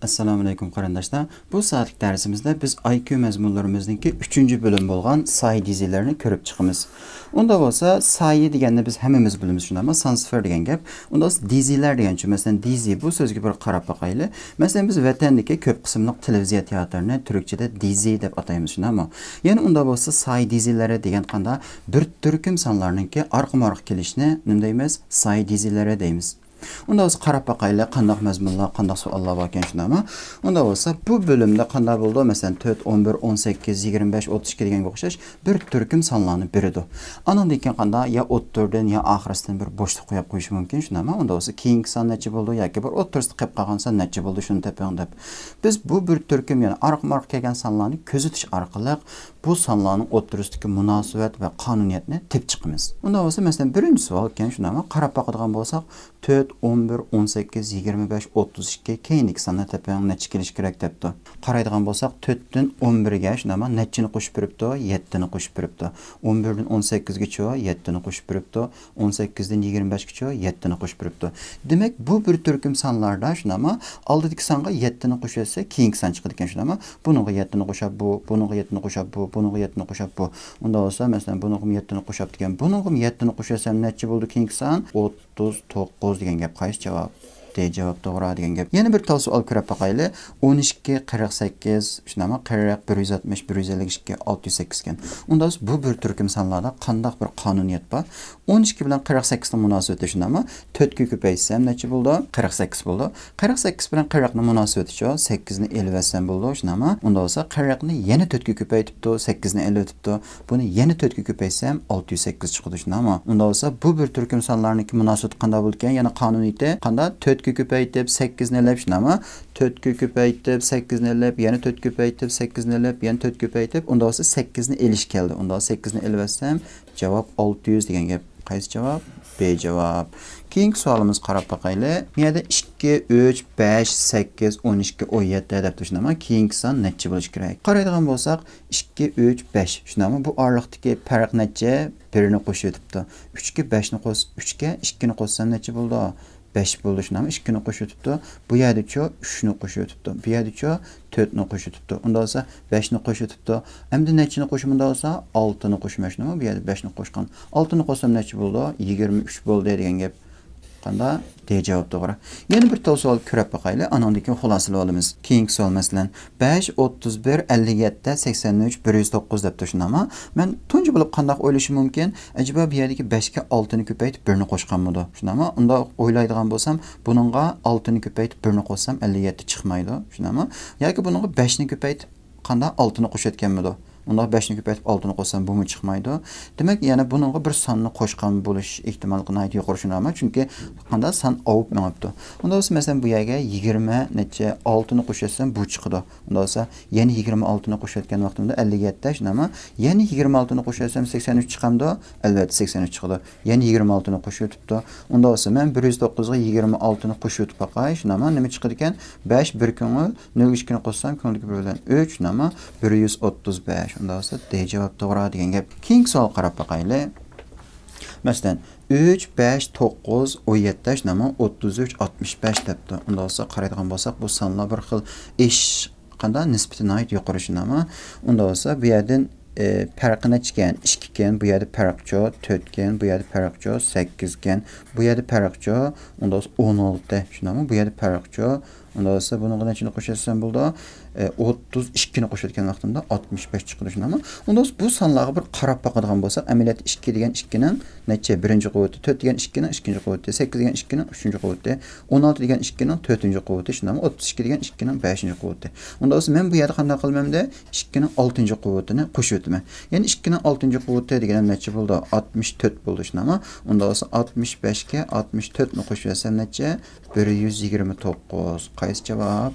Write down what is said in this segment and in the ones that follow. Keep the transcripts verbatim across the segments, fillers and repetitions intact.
ئەسسالامۇئەلەيكۇم قېرىنداشلار. بۇ سائەتلىك دەرسىمىزدە بىز ئاي كيۇ مەزمۇنلىرىمىزنىڭكى ئۈچىنچى بۆلۈم بولغان سايە دېزىلەرنى كۆرۈپ چىقىمىز. ئۇنداق بولسا، سايە دېگەننى بىز ھەممىمىز بىلىمىز، شۇنداقمۇ؟ سان سىفىر دېگەن گەپ. ئۇنداق بولسا، دېزىلەر دېگەنچۇ؟ مەسىلەن، دېزى، بۇ سۆزگە بىر قاراپ باقايلى. مەسىلەن، بىز ۋەتەندىكى كۆپ قىسىملىق تېلېۋىزىيە تىياتىرىنى تۈركچىدە دېزى دەپ ئاتايمىز، شۇنداقمۇ؟ يەنە ئۇنداق بولسا، سايە دېزىلەر دېگەن قانداق؟ بىر تۈركۈم سانلارنىڭكى ئارقىمۇ ئارقا كېلىشىنى نېمە دەيمىز؟ سايە دېزىلەر دەيمىز. ئۇنداق بولسا قاراپ باقايلى، قانداق مەزمۇنلار، قانداق سوئاللار باركەن، شۇنداقمۇ؟ ئۇنداق بولسا بۇ بۆلۈمدە قانداق بولىدۇ؟ مەسىلەن، تۆت، ئون بىر، ئون سەككىز، يىگىرمە بەش، ئوتتۇز ئىككى دېگەنگە ئوخشاش بىر تۈركۈم سانلارنى بېرىدۇ. ئانىڭدىن كېيىن قانداق؟ يا ئوتتۇرىدىن، يا ئاخىرسىدىن بىر بوشلۇق قويۇپ قويۇشى مۇمكىن، شۇنداقمۇ؟ ئۇنداق بولسا كېيىنكى سان نەچچە بولىدۇ ياكى بىر ئوتتۇرىسىدا قېلىپ قالغان سان نەچچە بولىدۇ، شۇنى تېپىڭ دەپ. بىز بۇ بىر تۈركۈم، يەنى ئارقىمۇ ئارقا كەلگەن سانلارنى كۆزىتىش ئارقىلىق بۇ سانلارنىڭ ئوتتۇرىسىدىكى مۇناسىۋەت ۋە قانۇنىيەتنى تېپىپ چىقىمىز. ئۇنداق بولسا، مەسىلەن، بىرىنچى سوئال ئىكەن، شۇنداقمۇ؟ قاراپ باقىدىغان بولساق، تۆت، ئون بىر، ئون سەككىز، يىگىرمە بەش، ئوتتۇز ئىككى، كېيىندىكى ساننى تېپىڭ، نەچچە كېلىشى كېرەك دەپتۇ. قارايدىغان بولساق، تۆتتىن ئون بىرگە، شۇنداقمۇ؟ نەچچىنى قوشۇپ بېرىپتۇ؟ يەتتىنى قوشۇپ بېرىپتۇ. ئون بىردىن ئون سەككىزگىچە يەتتىنى قوشۇپ بېرىپتۇ. ئون سەككىزدىن يىگىرمە بەشكىچە يەتتىنى قوشۇپ بېرىپتۇ. دېمەك، بۇ بىر تۈركۈم سانلاردا، شۇنداقمۇ؟ ئالدىدىكى سانغا يەتتىنى قوشۇۋەتسە، كېيىنكى سان چىقىدىكەن، شۇنداقمۇ؟ بۇنىڭغا يەتتىنى قوشۇپ بۇ، بۇنىڭغا يەتتىنى قوشۇپ بۇ، بۇنىڭغا يەتتىنى قوشۇپ بۇ. ئۇنداق بولسا، مەسىلەن، بۇنىڭغىمۇ يەتتىنى قوشۇپ دېگەن. بۇنىڭغىمۇ يەتتىنى قوشۇۋەتسەم، نەچچە بولدى كېيىنكى سان؟ ئوتتۇز توققۇز دېگەن گەپ. قايسى جاۋاب؟ دې جاۋاب توغرا دېگەن گەپ. يەنە بىر تال سوئال كۆرۈپ باقايلى. ئون ئىككى، قىرىق سەككىز، شۇنداقمۇ؟ قىرىق، بىر يۈز ئاتمىش، بىر يۈز ئەللىك ئىككى، ئالتە يۈز سەككىز ئىكەن. ئۇنداق بولسا، بۇ بىر تۈركۈم سانلاردا قانداق بىر قانۇنىيەت بار؟ ئون ئىككى بىلەن قىرىق سەككىزنىڭ مۇناسىۋىتى، شۇنداقمۇ؟ تۆتكە كۆپەيتسەم نەچچە بولىدۇ؟ قىرىق سەككىز بولىدۇ. قىرىق سەككىز بىلەن قىرىقنىڭ مۇناسىۋىتىچۇ؟ سەككىزنى ئېلىۋەتسەم بولىدۇ، شۇنداقمۇ؟ ئۇنداق بولسا، قىرىقنى يەنە تۆتكە كۆپەيتىپتۇ، سەككىزنى ئېلىۋېتىپتۇ. بۇنى يەنە تۆتكە كۆپەيتسەم، ئالتە يۈز سەككىز چىقىدۇ، شۇنداقمۇ؟ ئۇنداق بولسا، بۇ بىر تۈركۈم سانلارنىڭكى مۇناسىۋىتى قانداق بولىدىكەن؟ يەنە قانۇنىيىتى قانداق؟ تۆتكە كۆپەيتىپ، سەككىزنى ئېلىپ، شۇنداقمۇ؟ تۆتكە كۆپەيتىپ، سەككىزنى ئېلىپ، يەنە تۆتكە كۆپەيتىپ، سەككىزنى ئېلىپ، يەنە تۆتكە كۆپەيتىپ، ئۇنداق بولسا، سەككىزنى ئېلىش كەلدى. ئۇنداق بولسا، سەككىزنى ئېلىۋەتسەم، جاۋاب ئالتە يۈز دېگەن گەپ. قايسى جاۋاب؟ بې جاۋاب. كېيىنكى سوئالىمىزغا قاراپ باقايلى. بۇ يەردە ئىككى، ئۈچ، بەش، سەككىز، ئون ئىككى، ئون يەتتە دەپتۇ، شۇنداقمۇ؟ كېيىنكى سان نەچچە بولۇشى كېرەك؟ قارايدىغان بولساق، ئىككى، ئۈچ، بەش، شۇنداقمۇ؟ بۇ ئارىلىقتىكى پەرق نەچچە؟ بىرنى قوشۇۋېتىپتۇ. ئۈچكە بەشنى قوش-، ئۈچكە ئىككىنى قوشسام نەچچە بولىدۇ؟ بەش بولدى، شۇنداقمۇ؟ ئىككىنى قوشۇۋېتىپتۇ. بۇ يەردىچۇ؟ ئۈچنى قوشۇۋېتىپتۇ. بۇ يەردىچۇ؟ تۆتنى قوشۇۋېتىپتۇ. ئۇنداق بولسا، بەشنى قوشۇۋېتىپتۇ. ئەمدى نەچچىنى قوشىمەن دېسە، ئالتىنى قوشىمەن، شۇنداقمۇ؟ بۇ يەردە بەشنى قوشقان. ئالتىنى قوشسام نەچچە بولىدۇ؟ يىگىرمە ئۈچ بولدى دېگەن گەپ. قانداق؟ دې جاۋاب توغرا. يەنە بىر تال سوئال كۆرۈپ باقايلى، ئانىڭدىن كېيىن خۇلاسىلىۋالىمىز. كېيىنكى سوئال، مەسىلەن، بەش، ئوتتۇز بىر، ئەللىك يەتتە، سەكسەن ئۈچ، بىر يۈز توققۇز دەپتۇ، شۇنداقمۇ؟ مەن تۇنجى بولۇپ قانداق ئويلىشىم مۇمكىن؟ ئەجەبا بۇ يەردىكى بەشكە ئالتىنى كۆپەيتىپ بىرنى قوشقانمىدۇ؟ شۇنداقمۇ؟ ئۇنداق ئويلايدىغان بولسام، بۇنىڭغا ئالتىنى كۆپەيتىپ بىرنى قوشسام ئەللىك يەتتە چىقمايدۇ، شۇنداقمۇ؟ ياكى بۇنىڭغا بەشنى كۆپەيتىپ قانداق ئالتىنى قوشۇۋەتكەنمىدۇ؟ ئۇنداق بەشنى كۆپەيتىپ ئالتىنى قوشسام بۇمۇ چىقمايدۇ. دېمەك، يەنە بۇنىڭغا بىر ساننى قوشقان بولۇش ئېھتىماللىقى ناھايىتى يۇقىرى، شۇنداقمۇ؟ چۈنكى قانداق سان ئاۋۇپ مېڭىپتۇ. ئۇنداق بولسا، مەسىلەن، بۇ يەرگە يىگىرمە نەچچە ئالتىنى قوشۇۋەتسەم بۇ چىقىدۇ. ئۇنداق بولسا، يەنە يىگىرمە ئالتىنى قوشۇۋەتكەن ۋاقتىمدا ئەللىك يەتتە، شۇنداقمۇ؟ يەنە يىگىرمە ئالتىنى قوشۇۋەتسەم سەكسەن ئۈچ چىقامدۇ؟ ئەلۋەتتە، سەكسەن ئۈچ چىقىدۇ. يەنە يىگىرمە ئالتىنى قوشۇۋېتىپتۇ. ئۇنداق بولسا، مەن بىر يۈز توققۇزغا يىگىرمە ئالتىنى قوشۇۋېتىپ باقاي، شۇنداقمۇ؟ نېمە چىقىدىكەن؟ بەش بىر كۆڭۈل، نۆلگە ئىككىنى قوشسام، كۆڭۈلدىكى بىر بىلەن ئۈچ، شۇنداقمۇ؟ بىر يۈز ئوتتۇز بەش. ئۇنداق بولسا، دې جاۋاب توغرا دېگەن گەپ. كېيىنكى سوئالغا قاراپ باقايلى. مەسىلەن، ئۈچ، بەش، توققۇز، ئون يەتتە، شۇنداقمۇ؟ ئوتتۇز ئۈچ، ئاتمىش بەش دەپتۇ. ئۇنداق بولسا، قارايدىغان بولساق، بۇ سانلار بىر خىل ئېشىش قانداق؟ نىسبىتى ناھايىتى يۇقىرى، شۇنداقمۇ؟ ئۇنداق بولسا، بۇ يەردىن، ئى، پەرقى نەچچىكەن؟ ئىككىكەن. بۇ يەردە پەرقچۇ؟ تۆتكەن. بۇ يەردە پەرقچۇ؟ سەككىزكەن. بۇ يەردە پەرقچۇ؟ ئۇنداق بولسا، ئون ئالتە، شۇنداقمۇ؟ بۇ يەردە پەرقچۇ؟ ئۇنداق بولسا، بۇنىڭغا نەچچىنى قوشۇۋەتسەم بولىدۇ؟ ئى، ئوتتۇز ئىككىنى قوشۇۋەتكەن ۋاقتىمدا ئاتمىش بەش چىقىدۇ، شۇنداقمۇ؟ ئۇنداق بولسا، بۇ سانلارغا بىر قاراپ باقىدىغان بولساق، ئەمەلىيەتتە ئىككى دېگەن ئىككىنىڭ نەچچە؟ بىرىنچى قۇۋۋىتى، تۆت دېگەن ئىككىنىڭ ئىككىنچى قۇۋۋىتى، سەككىز دېگەن ئىككىنىڭ ئۈچىنچى قۇۋۋىتى، ئون ئالتە دېگەن ئىككىنىڭ تۆتىنچى قۇۋۋىتى، شۇنداقمۇ؟ ئوتتۇز ئىككى دېگەن ئىككىنىڭ بەشىنچى قۇۋۋىتى. ئۇنداق بولسا، مەن بۇ يەردە قانداق قىلىمەن ئەمدى؟ ئىككىنىڭ ئالتىنچى قۇۋۋىتىنى قوشۇۋېتىمەن. يەنى ئىككىنىڭ ئالتىنچى قۇۋۋىتى دېگىنىم نەچچە بولىدۇ؟ ئاتمىش تۆت بولىدۇ، شۇنداقمۇ؟ ئۇنداق بولسا، ئاتمىش بەشكە ئاتمىش تۆتنى قوشۇۋەتسەم نەچچە؟ بىر يۈز يىگىرمە توققۇز. قايسى جاۋاب؟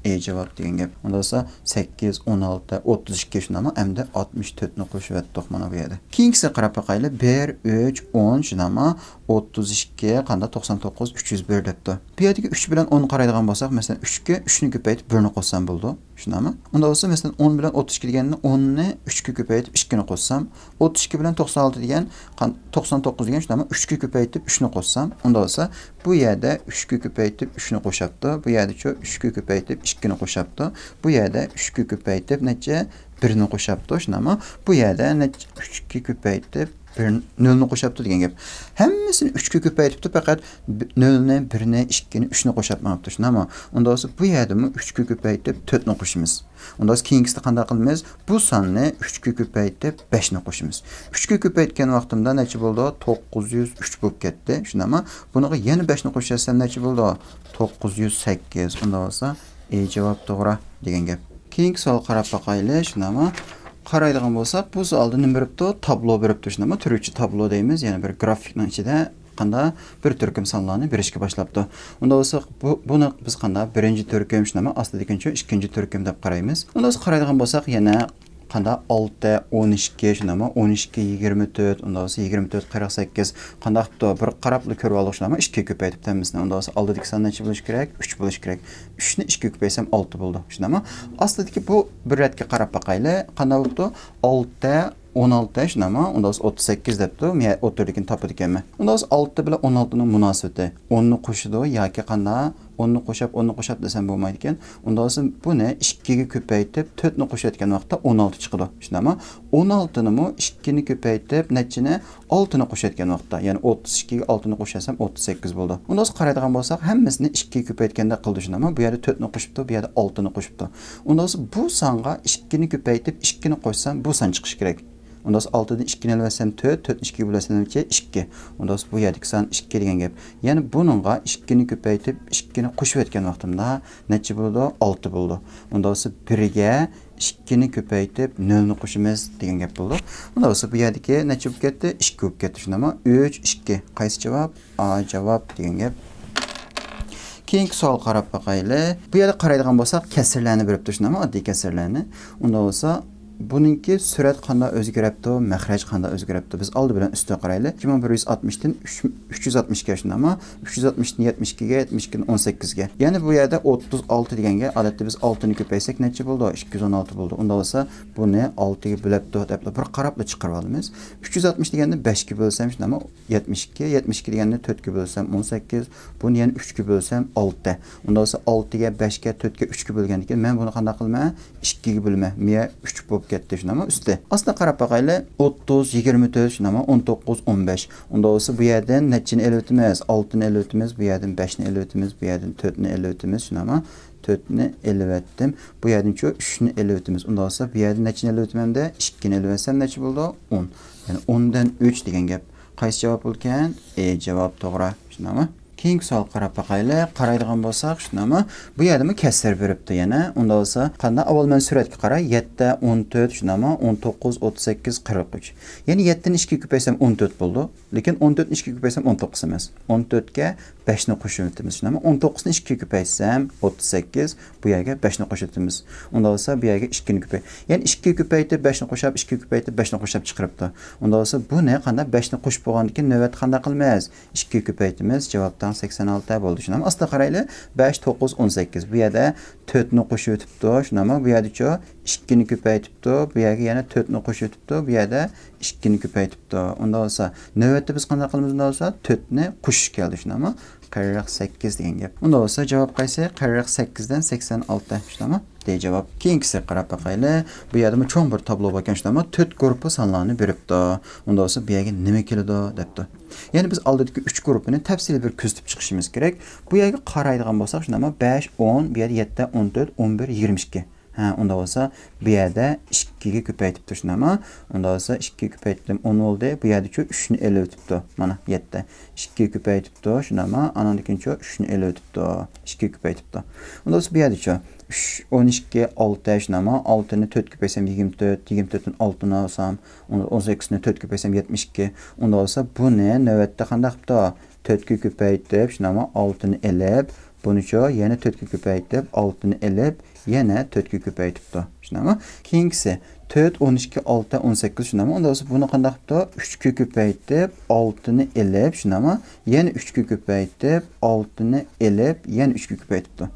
ئې جاۋاب دېگەن گەپ. ئۇنداق بولسا، سەككىز، ئون ئالتە، ئوتتۇز ئىككى، شۇنداقمۇ؟ ئەمدى ئاتمىش تۆتنى قوشۇۋەتتۇق مانا بۇ يەردە. كېيىنكىسىگە قاراپ باقايلى. بىر، ئۈچ، ئون، شۇنداقمۇ؟ ئوتتۇز ئىككى، قاندا توقسان توققۇز، ئۈچ يۈز بىر دەپتۇ. بۇ يەردىكى ئۈچ بىلەن ئون قارايدىغان بولساق، مەسىلەن، ئۈچكە ئۈچنى كۆپەيتىپ بىرنى قوشسام بولىدۇ. شۇنداقمۇ؟ ئۇنداق بولسا، مەسىلەن، ئون بىلەن ئوتتۇز ئىككى دېگەننى، ئوننى ئۈچكە كۆپەيتىپ ئىككىنى قوشسام، ئوتتۇز ئىككى بىلەن توقسان ئالتە دېگەن، قان-، توقسان توققۇز دېگەن، شۇنداقمۇ؟ ئۈچكە كۆپەيتىپ ئۈچنى قوشسام، ئۇنداق بولسا، بۇ يەردە ئۈچكە كۆپەيتىپ ئۈچنى قوشاپتۇ. بۇ يەردىچۇ ئۈچكە كۆپەيتىپ ئىككىنى قوشاپتۇ. بۇ يەردە ئۈچكە كۆپەيتىپ نەچچە؟ بىرنى قوشاپتۇ، شۇنداقمۇ؟ بۇ يەردە نەچچە؟ ئۈچكە كۆپەيتىپ بىر، نۆلنى قوشاپتۇ دېگەن گەپ. ھەممىسىنى ئۈچكە كۆپەيتىپتۇ، پەقەت بى-، نۆلنى، بىرنى، ئىككىنى، ئۈچنى قوشاپ ماڭىپتۇ، شۇنداقمۇ؟ ئۇنداق بولسا، بۇ يەردىمۇ ئۈچكە كۆپەيتىپ تۆتنى قوشىمىز. ئۇنداق بولسا، كېيىنكىسىدە قانداق قىلىمىز؟ بۇ ساننى ئۈچكە كۆپەيتىپ بەشنى قوشىمىز. ئۈچكە كۆپەيتكەن ۋاقتىمدا نەچچە بولدى؟ توققۇز يۈز ئۈچ بولۇپ كەتتى، شۇنداقمۇ؟ بۇنىڭغا يەنە بەشنى قوشۇۋەتسەم نەچچە بولدى؟ توققۇز يۈز سەككىز. ئۇنداق بولسا، ئى جاۋاب توغرا دېگەن گەپ. كېيىنكى سوئالغا قاراپ باقايلى، شۇنداقمۇ؟ قارايدىغان بولساق، بۇ سوئالدا نېمە بېرىپتۇ؟ تابلو بېرىپتۇ، شۇنداقمۇ؟ تۈركچە تابلو دەيمىز، يەنە بىر گرافىكنىڭ ئىچىدە قاندا بىر تۈركۈم سانلارنى بېرىشكە باشلاپتۇ. ئۇنداق بولسا، بۇ، بۇنى بىز قاندا بىرىنچى تۈركۈم، شۇنداقمۇ؟ ئاستىدىكىنى ئىككىنچى تۈركۈم دەپ قارايمىز. ئۇنداق بولسا، قارايدىغان بولساق، يەنە قاندا ئالتە، ئون ئىككى، شۇنداقمۇ؟ ئون ئىككى، يىگىرمە تۆت، ئۇنداق بولسا يىگىرمە تۆت، قىرىق سەككىز. قانداق بىر قاراپلا كۆرۈۋالدۇق، شۇنداقمۇ؟ ئىككىگە كۆپەيتىپ ھەممىسىنى. ئۇنداق بولسا ئالدىدىكى سان نەچچە بولۇشى كېرەك؟ ئۈچ بولۇشى كېرەك. ئۈچنى ئىككىگە كۆپەيتسەم ئالتە بولىدۇ، شۇنداقمۇ؟ ئاستىدىكى بۇ بىر رەتكە قاراپ باقايلى. قانداق بوپتۇ؟ ئالتە، ئون ئالتە، شۇنداقمۇ؟ ئۇنداق بولسا ئوتتۇز سەككىز دەپتۇ. مەن ئوتتۇرىدىكىنى تاپىدىكەنمەن. ئۇنداق بولسا ئالتە بىلەن ئون ئالتىنىڭ مۇناسىۋىتى. ئوننى قوشىدۇ ياكى قانداق؟ ئوننى قوشاپ، ئوننى قوشاپ دېسەم بولمايدىكەن. ئۇنداق بولسا بۇنى ئىككىگە كۆپەيتىپ، تۆتنى قوشۇۋەتكەن ۋاقىتتا ئون ئالتە چىقىدۇ. شۇنداقمۇ؟ ئون ئالتىنىمۇ ئىككىنى كۆپەيتىپ، نەچچىنى؟ ئالتىنى قوشۇۋەتكەن ۋاقىتتا. يەنى ئوتتۇز ئىككىگە ئالتىنى قوشۇۋەتسەم، ئوتتۇز سەككىز بولىدۇ. ئۇنداق بولسا قارايدىغان بولساق، ھەممىسىنى ئىككىگە كۆپەيتكەندەك قىلدى، شۇنداقمۇ؟ بۇ يەردە تۆتنى قوشۇپتۇ، بۇ يەردە ئالتىنى قوشۇپتۇ. ئۇنداق بولسا بۇ سانغا ئىككىنى كۆپەيتىپ، ئىككىنى قوشسام، بۇ سان چىقىشى كېرەك. ئۇنداق بولسا ئالتىدىن ئىككىنى ئېلىۋەتسەم تۆت، تۆتنى ئىككىگە بۆلسەم نەچچە؟ ئىككى. ئۇنداق بولسا بۇ يەردىكى سان ئىككى دېگەن گەپ. يەنى بۇنىڭغا ئىككىنى كۆپەيتىپ، ئىككىنى قوشۇۋەتكەن ۋاقتىمدا نەچچە بولىدۇ؟ ئالتە بولىدۇ. ئۇنداق بولسا بىرگە ئىككىنى كۆپەيتىپ نۆلنى قوشىمىز دېگەن گەپ بولىدۇ. ئۇنداق بولسا بۇ يەردىكى نەچچە بولۇپ كەتتى؟ ئىككى بولۇپ كەتتى، شۇنداقمۇ؟ ئۈچ، ئىككى. قايسى جاۋاب؟ ئا جاۋاب دېگەن گەپ. كېيىنكى سوئالغا قاراپ باقايلى. بۇ يەردە قارايدىغان بولساق، كەسىرلەرنى بېرىپتۇ، شۇنداقمۇ؟ ئاددىي كەسىرلەرنى. ئۇنداق بولسا، بۇنىڭكى سۈرئەت قانداق ئۆزگىرەپتۇ، مەخرەج قانداق ئۆزگىرەپتۇ؟ بىز ئالدى بىلەن ئۈستىگە قارايلى. ئىككى مىڭ بىر يۈز ئاتمىشتىن ئۈچ، ئۈچ يۈز ئاتمىشكە، شۇنداقمۇ؟ ئۈچ يۈز ئاتمىشتىن يەتمىش ئىككىگە، يەتمىش ئىككىدىن ئون سەككىزگە. يەنى بۇ يەردە ئوتتۇز ئالتە دېگەنگە، ئادەتتە بىز ئالتىنى كۆپەيتسەك نەچچە بولىدۇ؟ ئىككى يۈز ئون ئالتە بولىدۇ. ئۇنداق بولسا، بۇنى ئالتىگە بۆلۈپتۇ دەپلا بىر قاراپلا چىقىرىۋالىمىز. ئۈچ يۈز ئاتمىش دېگەننى بەشكە بۆلسەم، شۇنداقمۇ؟ يەتمىش ئىككى، يەتمىش ئىككى دېگەننى تۆتكە بۆلسەم، ئون سەككىز، بۇنى يەنە ئۈچكە بۆلسەم، ئالتە. ئۇنداق بولسا، ئالتىگە، بەشكە، تۆتكە، ئۈچكە بۆلگەندىن كېيىن، مەن بۇنى قانداق قىلىمەن؟ ئىككىگە بۆلىمەن. مىيە ئۈچ بولۇپ كەتتى، شۇنداقمۇ؟ ئۈستى. ئاستىغا قاراپ باقايلى. ئوتتۇز، يىگىرمە تۆت، شۇنداقمۇ؟ ئون توققۇز، ئون بەش. ئۇنداق بولسا، بۇ يەردىن نەچچىنى ئېلىۋېتىمىز؟ ئالتىنى ئېلىۋېتىمىز، بۇ يەردىن بەشنى ئېلىۋېتىمىز، بۇ يەردىن تۆتنى ئېلىۋېتىمىز، شۇنداقمۇ؟ تۆتنى ئېلىۋەتتىم. بۇ يەردىنچۇ ئۈچنى ئېلىۋېتىمىز. ئۇنداق بولسا، بۇ يەردىن نەچچىنى ئېلىۋېتىمەن دە؟ ئىككىنى ئېلىۋەتسەم نەچچە بولىدۇ؟ ئون. يەنى ئوندىن ئۈچ دېگەن گەپ. قايسى جاۋاب بولىدىكەن؟ ئى جاۋاب توغرا. شۇنداقمۇ؟ كېيىنكى سوئالغا قاراپ باقايلى. قارايدىغان بولساق، شۇنداقمۇ؟ بۇ يەردىمۇ كەسىر بېرىپتۇ يەنە. ئۇنداق بولسا، قانداق؟ ئاۋۋال مەن سۈرەتكە قاراي. يەتتە، ئون تۆت، شۇنداقمۇ؟ ئون توققۇز، ئوتتۇز سەككىز، قىرىق ئۈچ. يەنى يەتتىنى ئىككىگە كۆپەيتسەم ئون تۆت بولىدۇ. لېكىن ئون تۆتنى ئىككىگە كۆپەيتسەم ئون توققۇز ئەمەس. ئون تۆتكە بەشنى قوشۇۋېتىمىز. شۇنداقمۇ؟ ئون توققۇزنى ئىككىگە كۆپەيتسەم ئوتتۇز سەككىز، بۇ يەرگە بەشنى قوشۇۋېتىمىز. ئۇنداق بولسا، بۇ يەرگە ئىككىنى كۆپەي-، يەنى ئىككىگە كۆپەيتىپ، بەشنى قوشاپ، ئىككىگە كۆپەيتىپ، بەشنى قوشاپ چىقىرىپتۇ. ئۇنداق بولسا، بۇنى قانداق؟ بەشنى قوشۇپ بولغاندىن كېيىن نۆۋەتتە قانداق قىلىمىز؟ ئىككىگە كۆپەيتىمىز. جاۋاب تەڭ سەكسەن ئالتە بولدى. شۇنداقمۇ؟ ئاستىغا قارايلى. بەش، توققۇز، ئون سەككىز. بۇ يەردە تۆتنى قوشۇۋېتىپتۇ. شۇنداقمۇ؟ بۇ يەردىچۇ ئىككىنى كۆپەيتىپتۇ. بۇ يەرگە يەنە تۆتنى قوشۇۋېتىپتۇ. بۇ يەردە ئىككىنى كۆپەيتىپتۇ. ئۇنداق بولسا، نۆۋەتتە بىز قانداق قىلىمىز ئۇنداق بولسا؟ تۆتنى قوشۇش كەلدى، شۇنداقمۇ؟ قىرىق سەككىز دېگەن گەپ. ئۇنداق بولسا، جاۋاب قايسى؟ قىرىق سەككىزدىن سەكسەن ئالتە، شۇنداقمۇ؟ دى جاۋاب. كېيىنكىسىگە قاراپ باقايلى. بۇ يەردىمۇ چوڭ بىر تابلو باركەن، شۇنداقمۇ؟ تۆت گۇرۇپپا سانلارنى بېرىپتۇ. ئۇنداق بولسا، بۇ يەرگە نېمە كېلىدۇ دەپتۇ. يەنى بىز ئالدىدىكى ئۈچ گۇرۇپپىنى تەپسىلىي بىر كۆزىتىپ چىقىشىمىز كېرەك. بۇ يەرگە قارايدىغان بولساق، شۇنداقمۇ؟ بەش، ئون، بۇ يەردە يەتتە، ئون تۆت، ئون بىر، يىگىرمە ئىككى. ھە، ئۇنداق بولسا، بۇ يەردە ئىككىگە كۆپەيتىپتۇ، شۇنداقمۇ؟ ئۇنداق بولسا، ئىككىگە كۆپەيتتىم، ئون بولدى. بۇ يەردىچۇ ئۈچنى ئېلىۋېتىپتۇ. مانا، يەتتە. ئىككىگە كۆپەيتىپتۇ، شۇنداقمۇ؟ ئانىڭدىن كېيىنچۇ ئۈچنى ئېلىۋېتىپتۇ. ئىككىگە كۆپەيتىپتۇ. ئۇنداق بولسا، بۇ يەردىچۇ ئۈچ، ئون ئىككى، ئالتە، شۇنداقمۇ؟ ئالتىنى تۆتكە كۆپەيتسەم يىگىرمە تۆت، يىگىرمە تۆتتىن ئالتىنى ئالسام، ئون سەككىزنى تۆتكە كۆپەيتسەم يەتمىش ئىككى. ئۇنداق بولسا، بۇنى نۆۋەتتە قانداق قىپتۇ؟ تۆتكە كۆپەيتىپ، شۇنداقمۇ؟ ئالتىنى ئېلىپ، بۇنىچۇ يەنە تۆتكە كۆپەيتىپ، ئالتىنى ئېلىپ، يەنە تۆتكە كۆپەيتىپتۇ. شۇنداقمۇ؟ كېيىنكىسى، تۆت، ئون ئىككى، ئالتە، ئون سەككىز، شۇنداقمۇ؟ ئۇنداق بولسا بۇنى قانداق قىپتۇ؟ ئۈچكە كۆپەيتىپ، ئالتىنى ئېلىپ، شۇنداقمۇ؟ يەنە ئۈچكە كۆپەيتىپ، ئالتىنى ئېلىپ، يەنە ئۈچكە كۆپەيتىپتۇ.